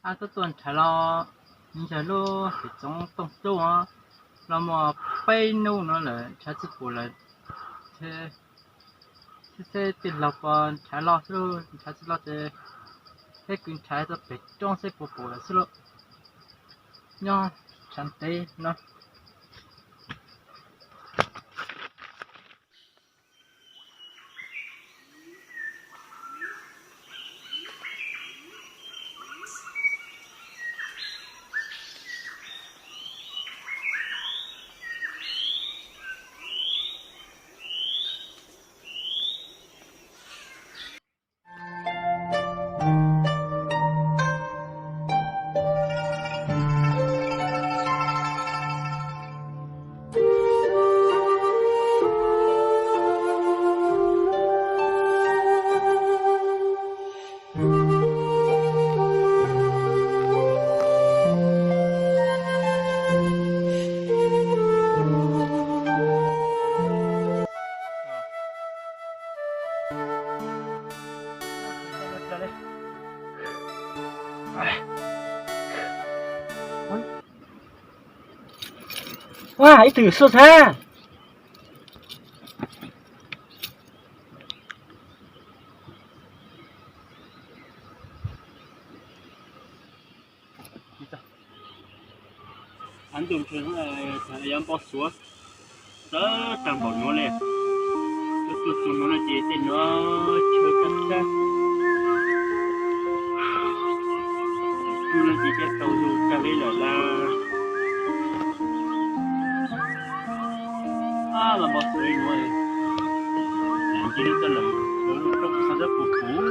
Ab, tuaj tuaj nrhav los ntsawg lub hwm tsoov tooj cub os, los muaj peb hnub no lawm nrhav tsis pom lawm. Seb, seb tij laug puas nrhav los xwb lauj, nrhav tsis los ces peb kwv nrhav txog pem roob seb puas pom lawm xwb lauj. Nyob nrhav ntev no. Ua ib tug xub xab. Av ntuj ntshe yuav npau suav txawv tag npaum nuav li. Tuaj tuaj txug nuav no ces tej nuav chaw kab kab, txug no ces caij tau lug tag li lawm las. Ab, mas npau suav li nuav, ces lub txoj lawm lub rooj xov tooj puv puv.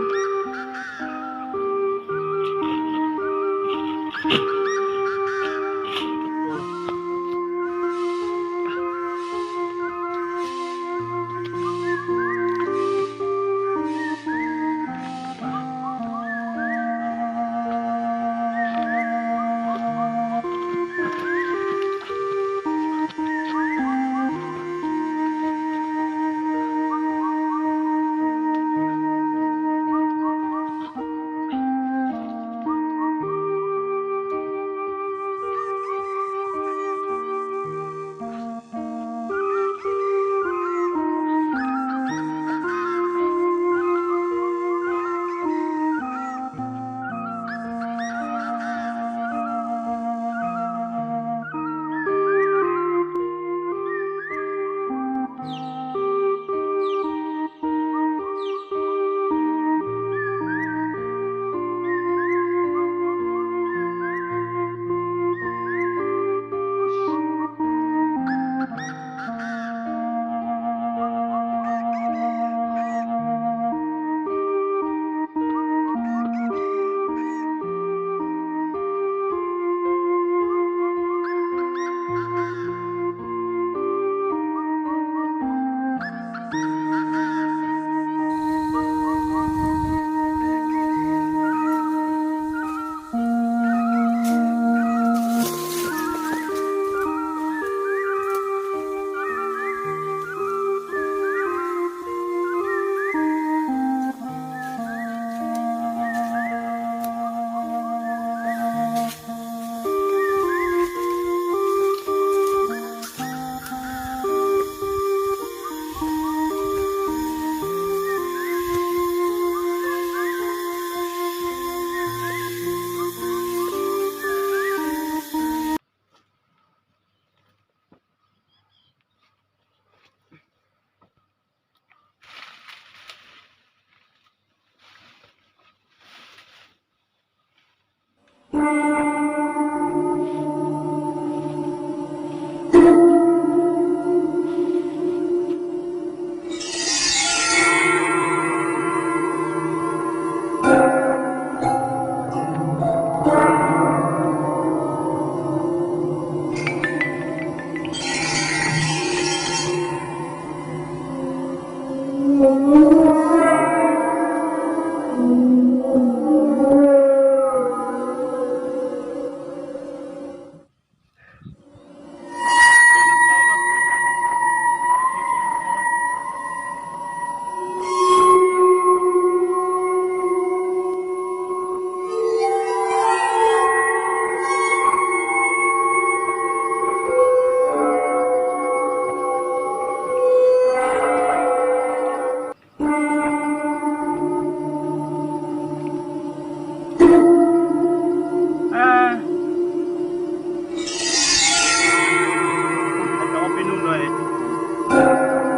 Rau peb hnub no,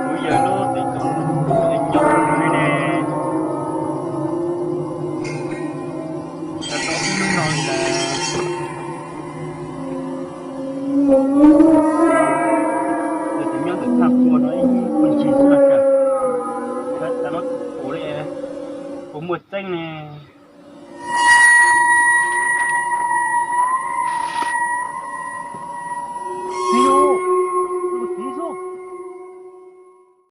kuv yawg lub tes tub, tus nyob ne ne, rau peb hnub no li lawm. Yog tus nyob ntawm thaj qhua no ib phooj ywg xwb los kawg, tas lub tus li, puas muaj tseeb ne?